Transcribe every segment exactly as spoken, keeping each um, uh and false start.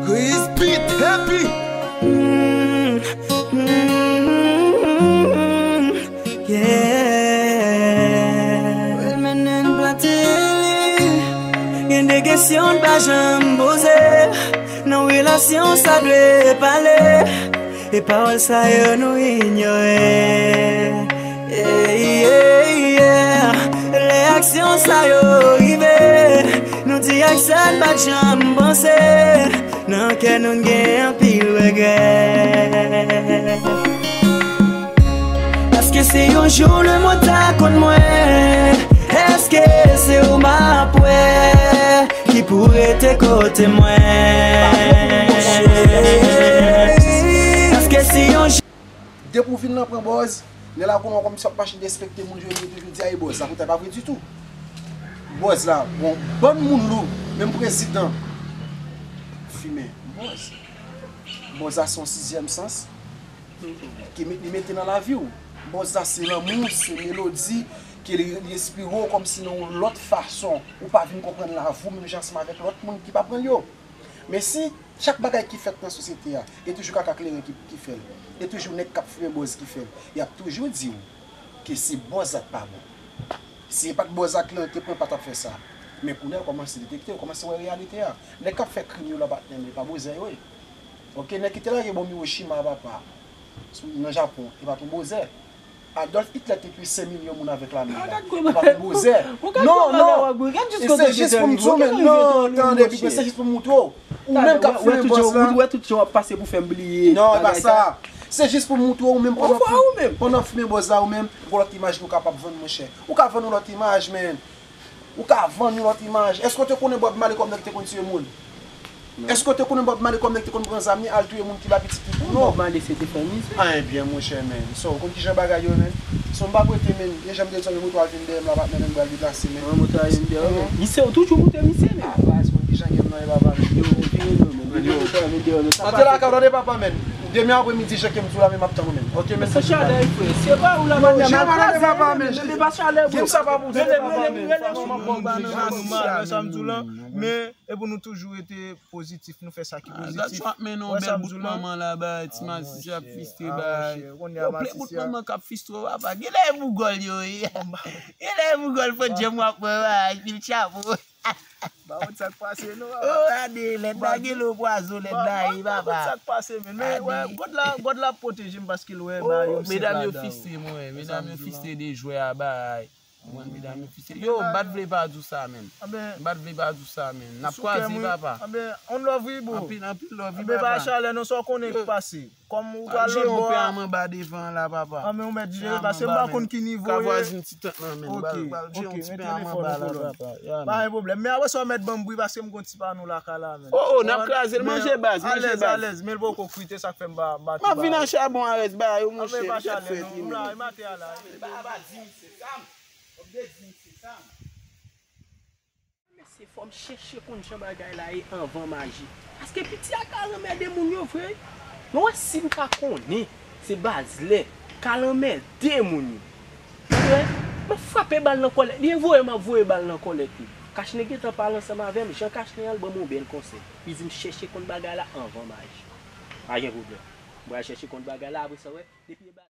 Chris Beat Happy. Mm, mm, mm, yeah. Well, men, men, plante li. Gen de kesyon n pa janm poze. Nan relasyon sa dwe pale. E pawòl sa yo nou inyore. Yeah, yeah, yeah. Lè aksyon sa yo rive, nou di ak sa n pa t janm panse. Nan kè nou n gen anpil regrè. Èske si yon jou lemonn ta konn mwen, èske se ou m ap wè ki pou rete kote mwen? Èske si yon jou Depi w vin nan pran bòz, nèg la konnen w kòmsi w ap mache derespekte moun, jodi, jodi a e bòz la, poutèt pa vre ditou. Bòz la, bon, bann moun lou, menm prezidan fimen bòz. Bòz la se yon sizyèm sans ki met, li mete nan lavi w. Bòz la se lanmou, se melodi ke li, li enspire w kòmsi nan yon lòt fason. Ou pa vin konprann lavi w menm jan ansanm avèk lòt moun ki pa pran l yo. Men si chak bagay ki fèt nan sosyete a, e toujou kaka kleren ki, ki fè l, e toujou nèg k ap fimen bòz ki fè l, y ap toujou di w ke se bòz la k pa bon. Si e pa t bòz la kleren te pran, pa t ap fè sa. Men kounye a, w kòmanse detekte, w kòmanse wè reyalite a. Nèg k ap fè krim yo la, patnè, men e pa bòzè yo ye. Oke, nèg ki te lage bonm Hiroshima a, papa, sou, nan Japon, e pa t yon bòzè. Adolf Hitler te touye senk milyon moun avèk lame l la. E pa t yon bòzè. Non, non. E se jis pou m di w, men non, tande, Pipo, se jis pou m moutre w. Ou menm k ap fimen bòz la. Ou wè tout jan w ap pase pou fè m bliye. Non, e pa sa. Se jis pou m moutre w, ou menm pandan w ap fimen bòz la, ou menm, gon lòt imaj ki w kapab vann, monchè. Ou ka vann yon lòt imaj, men. Ou ka vann yon lòt imaj. Èske w te konnen Bob Marley kòm nèg ki te konn tiye moun? Non. Èske w te konnen Bob Marley kòm nèg ki te konn pran zam li al touye moun ki pa pitit li pou non? Bob Marley se te fè mizè. A, ebyen, monchè, men. So, ou konn kijan bagay yo, men? So, m p ap rete, men. Gen jan m te di w, men moto a vin dèyè m la, patnè, men m pral deplase, men. An, moto a vin dèyè w, men. Misye, ou toujou moute misye, men. A, baz, konn kijan gen m nan, e papa, men. Yo, vire non, men. Vire non, men, deyò non. Antre lakay w, tande, papa, men. Demen apremidi, jan ke m di w la, men m ap tann ou, men. Oke, men sa chalè, frè. Se pa ou la, non, manyè, m ap kraze, papa, men. Men pa chalè, bro. Gen sa pa pou di, papa, men. Rele m, rele m, rele m. Sa m di w la, men e pou nou toujou rete pozitif, nou fè sa ki pozitif. Gad sa w ap mennen yon bèl bout manman la, bay, ti masisi ap fistre, bay. Yon bèl bout manman k ap fistre, papa. Genlè e bougòl yo ye. Genlè e bougòl, fò djèm w ap pran, bay, pil chapo. Pa konn sa k pase, non, papa. Oh, ade, lèd la gen lo pwazon, lèd la ye, papa. Pa konn sa k pase, men, men, wè, God la, God la ap pwoteje m paske l wè bagay yo senp ladan yo. Medam yo fistre, mwen, medam yo fistre de jwè a, bay. Mwen, medam yo fistre. Yo, m pa t vle pa di w sa, men. M pa t vle pa di w sa, men. N ap kwaze, papa. Anben, on love, wi, bro. Anpil, anpil love, wi, papa. Anben, pa chalè, non, sa w konnen k pase. Kòm ou pral lòt bò a. Pè a m anba devan la, papa. Anben, ou mèt jere, paske m pa konn ki nivo w ye. Ka vwazin ti tant lan, men. Oke, oke, mete telefòn ou pou lòt. Pa gen pwoblèm. Men apre sa, w mèt ban m bri, paske m gon ti pano lakay la, men. Oh, oh, n ap kraze l, manje baz, manje baz. Alèz, alèz, men l poko kwit, e sa k fè m pa, m pa tou ba. M ap vin an chabon a rès ba yo, monchè. Anben, pa chalè, non, m la, e maten a la. Papa, di m se sa m. Obde di m se sa m. Mesye, fò m chèche konn jan bagay la ye anvan maji. Paske piti a ka al anmède moun yo vre. Nou wè si m pa konnen se baz lè k al anmède moun yo. Ou wè, m ap frape bal nan kòlèt li, e voye m ap voye bal nan kòlèt li. Kachnen gentan pale ansanm avè m, jan Kachnen an, l ban m yon bèl konsèy. Li di m chèche konn bagay la anvan maji. Pa gen pwoblèm. M pral chèche konn bagay la, apre sa, w wè, depi e bagay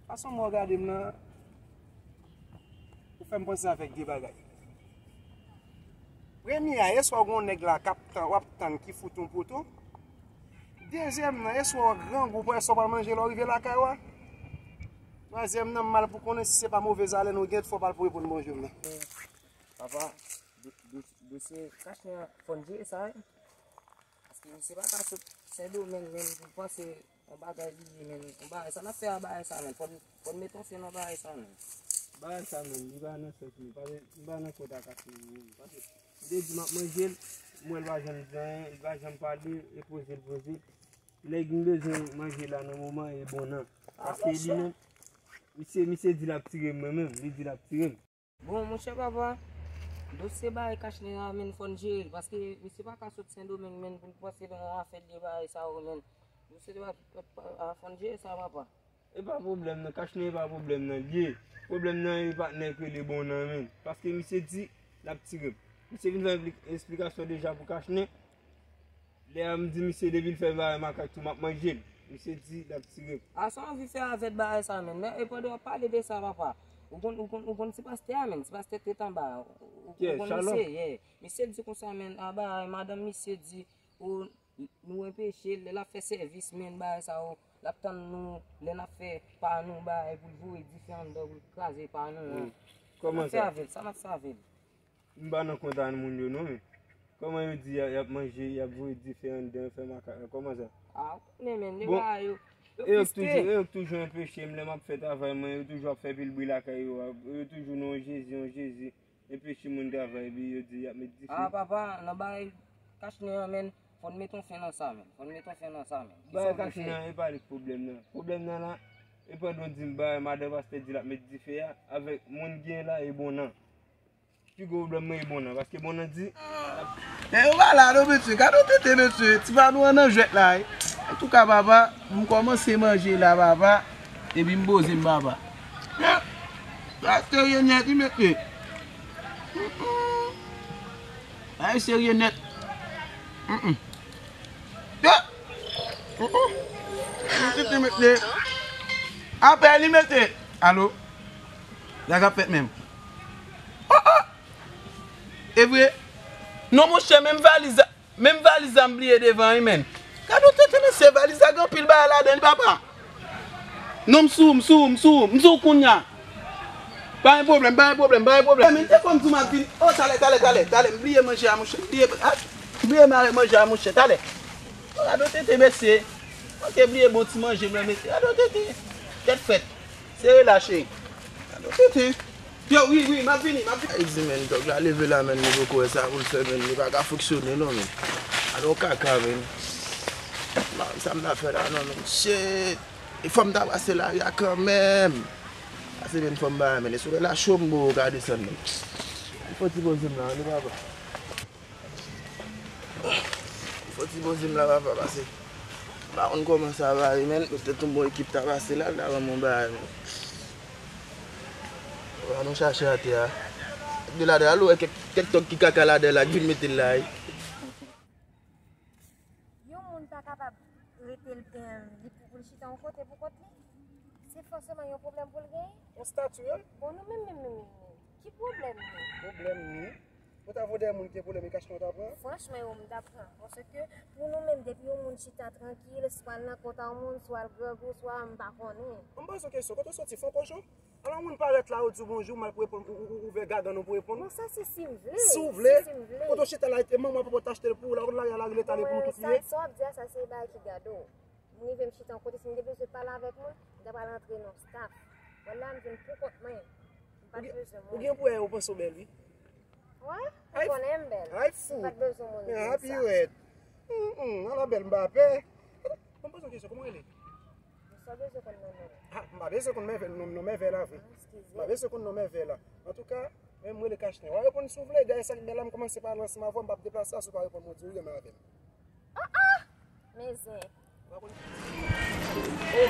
Fason mwen gade m nan, ou fè m panse avèk de bagay. Premye a, èske w gon nèg la k ap tan, w ap tann ki fout yon poto? Dezyèm nan, èske w grangou pou èske w pral manje lè w rive lakay ou a? Twazyèm nan, m mal pou konnen si se pa movez alen ou gen, fò w pral pou reponn bonjou m nan. Papa, do-, do-, dosye kachnen an, fò n jere sa, wi. Paske misye pa ka sot Sendomeng, menm pou panse yon bagay li ye, menm yon bagay. Sa n ap fè a bagay sa, menm? Fò n, fò n mete yon fen nan bagay sa, menm. Bagay sa, menm, li pa nan sèk nou. Paske m pa nan kont a kachnen an, menm. Paske m te di m ap manje l, m wè l pa janm di anyen, li pa janm pale, e poze l poze. Nèg m bezwen manje la nan moman e bon nan. Paske li menm, misye, misye di l ap tire m mwen menm, li di l ap tire m. Bon, monchè papa, dosye bagay kachnen an, menm, fò n jere l, paske misye pa ka sot Sendomeng, menm, pou l panse nan afè de bagay sa yo, menm. Dosye pa, pa, pa, fò n jere sa, papa. E pa pwoblèm nan, kachnen e pa pwoblèm nan, li ye. Pwoblèm nan e patnè k rele bon nan, menm. Paske misye di l ap tire m. Misye vin fè eksplik-, eksplikasyon deja pou kachnen. Lè a m di misye depi l fè bagay makak tou, m ap manje l. Misye di l ap tire m. A sa w anvi fè avèk bagay sa, menm? Men, e pandan w ap pale de sa, papa, ou konn, ou konn, ou konn ti pastè a, menm? Ti pastè tèt anba a. Ou, ou konn misye, yeah. Misye di konsa, menm, a bagay, madanm misye di, o, nou anpeche l, lè l ap fè sèvis, menm, bagay sa yo, l ap tann nou, lè n ap fè pa nou, bagay, pou l voye dife anndan, pou l kraze pa nou an. Kòman sa? Sa n ap fè avè l? Sa n ap fè avè l? M pa nan kont a moun yo non, men. Kòman yo di y a, y ap manje, y ap voye dife anndan, fè makak la? Kòman sa? A, ou konnen, men, nèg la, yo, yo frustre. E yo k toujou, e yo k toujou anpeche m lè m ap fè travay mwen, yo toujou ap fè pil bri lakay yo a, yo toujou nan yon Jezi, yon Jezi, anpeche moun travay, epi yo di y ap met dife. A, papa, nan bagay kachnen an, men, fò n mete yon fen nan sa, men. Fò n mete yon fen nan sa, men. Bagay kachnen an, e pa li k pwoblèm nan. Pwoblèm nan la, e pandan w di m bagay, madan pastè di l ap met dife a, avèk moun gen la, e bon nan. Pi gwo pwoblèm mwen e bon nan, paske bon nan di. Men yo pa la non mesye, gade yon tete mesye, ti pa nou an nan jwèt la wi. Antouka papa, m kòmanse manje la papa, epi m poze m papa. Men, sa serye nèt wi mesye. Sa serye nèt. Yo! Tete mesye. Apèl li mesye. Alo? Sa k ap fèt menm? Oh, oh! E vre? Non, monchè, menm valiz la, menm valiz la m bliye devan, wi, menn. Gade yon tete mesye, valiz la gen anpil bagay ladan li, papa. Non, m sou, m sou, m sou, m sou kounya. Pa gen pwoblèm, pa gen pwoblèm, pa gen pwoblèm. Men te fò m di w m ap vini. Oh, talè, talè, talè, talè. M bliye manje a, monchè. M bliye, ah, m bliye mare manje a, monchè. Talè. Oh, gade yon tete mesye. Ok, bliye bon ti manje m nan, mesye. Gade yon tete. Tèt frèt. Sere la, cheri. Gade yon tete. Yo, wi, wi, m ap vini, m ap vini. Ay, di, menn, dòg la leve la, menn, li poko wè sa pou l fè, menn, li pa ka fonksyone, non, menn. Gade yon kaka, menn. Sa m ta fè la, non, menn, shit. E fò m ta pase lari a kanmenm. Pase, menn, fò m ba, menn, e sou la cho m bo ka desann, menn. Fò ti poze m la, wi, papa. Fò ti poze m la, papa, pase. M pa konn kòman sa va ye, menn. Petèt yon bon ekip ta pase la, l ta ban m yon bagay, menn. Ann nou chache atè a. De la, de la, al wè kèk, kèk tòg ki kaka ladan la, k vin mete l la, wi. Yon moun pa kapab rete l, em, li pou, pou l chita yon kote pou kont li. Se fòseman yon pwoblèm pou l genyen. Yon estati, wi. Bon, nou menm, menm, menm, menm, menm. Ki pwoblèm nou? Pwoblèm nou? Ou ta vo dèyè moun ki gen pwoblèm e kachnen ou ta pran? Franchman, yo, m ta pran. Paske pou nou menm, depi yon moun chita trankil, swa l nan kont a yon moun, swa l grangou, swa m pa konnen. An m poze w kesyon, kote w soti, Fonkocho? Alò, moun parèt la, yo di w bonjou, mal pou reponn, ou, ou, ou ouvè gagann ou pou reponn. Non, sa se si m vle. Si w vle? Si, si m vle. Kote w chita la, e manman w poko t achte l pou ou la, ou konn lari a lari leta li pou nou tout li ye. Sa, sa w ap di a, sa se bagay ki gade w. M rive m chita yon kote, si m te bezwen pale avèk moun, m ta pral antre nan staff. Wè la, m vin pou kont mwen. M pa t bezwen moun. Ou gen pou wè, ou panse w bèl, wi. Wè, ou konnen m bèl. Ay, fou. M pa t bezwen moun di m sa. Men, happy red. Hum, hum, ala bèl, m pa pè. Ban m poze w kesyon, kòman w rele? Sa w bezwen konn nan men m? Ah, m pa bezwen konn mèvè, non, non, mèvè la vre. Ah, eskize. M pa bezwen konn non mèvè la. Antouka, men m rele kachnen. W a reponn si w vle, dèyè sa k bèl la, m kòmanse pale ansanm avè w, m p ap deplase a si w pa reponn mwen, w di w renmen avè m. Ah, ah! Men zen. Oh,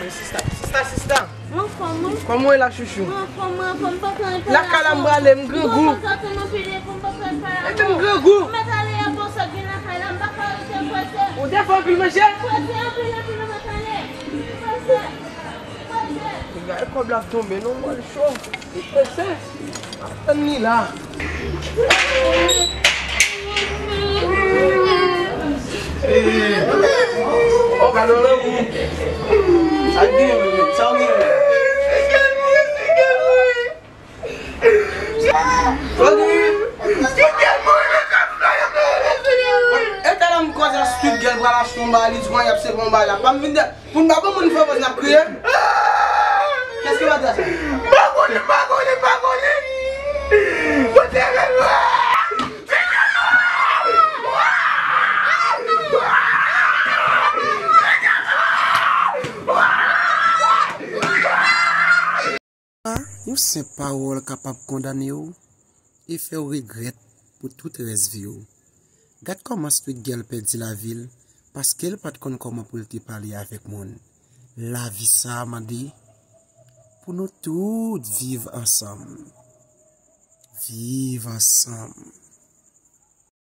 men sista, sista, sista. Mwen anfòm, wi. Kòman w ye la, chouchou? Mwen anfòm, mwen anfòm, m pa ka rete la. Lakay la m prale, m grangou. Mwen konn sa fè m anpil efò, m pa ka rete la. Epi m grangou. M mèt ale a, bon, sa gen lakay la, m pa ka rete, prese. Ou te fè anpil manje? Prese, anpil, anpil, m mèt ale. Prese, prese. Gade kòb la ap tonbe non, mwen cho. Li prese. Ap tann li la. Hey. Oh, gade w lanmou. Sa k gen menm? Sa w gen menm? Sweet Girl mouri nan kay la. E talè m kwaze a Sweet Girl pral achte yon bagay, li di mwen y ap seve yon bagay la. Pa m vin de, pou n pa bon moun fè vòz n ap kriye. Kèske pa di sa? M pa konnen, m pa konnen, m pa konnen. Kote Sweet Girl mouri? Yon senp pawòl kapab kondane w e fè w regrèt pou tout rès vi w. Gad kòman Sweet Girl pèdi lavi l paske l pa t konn kòman pou l te pale avèk moun. Lavi sa a mande pou nou tout viv ansanm. Viv ansanm.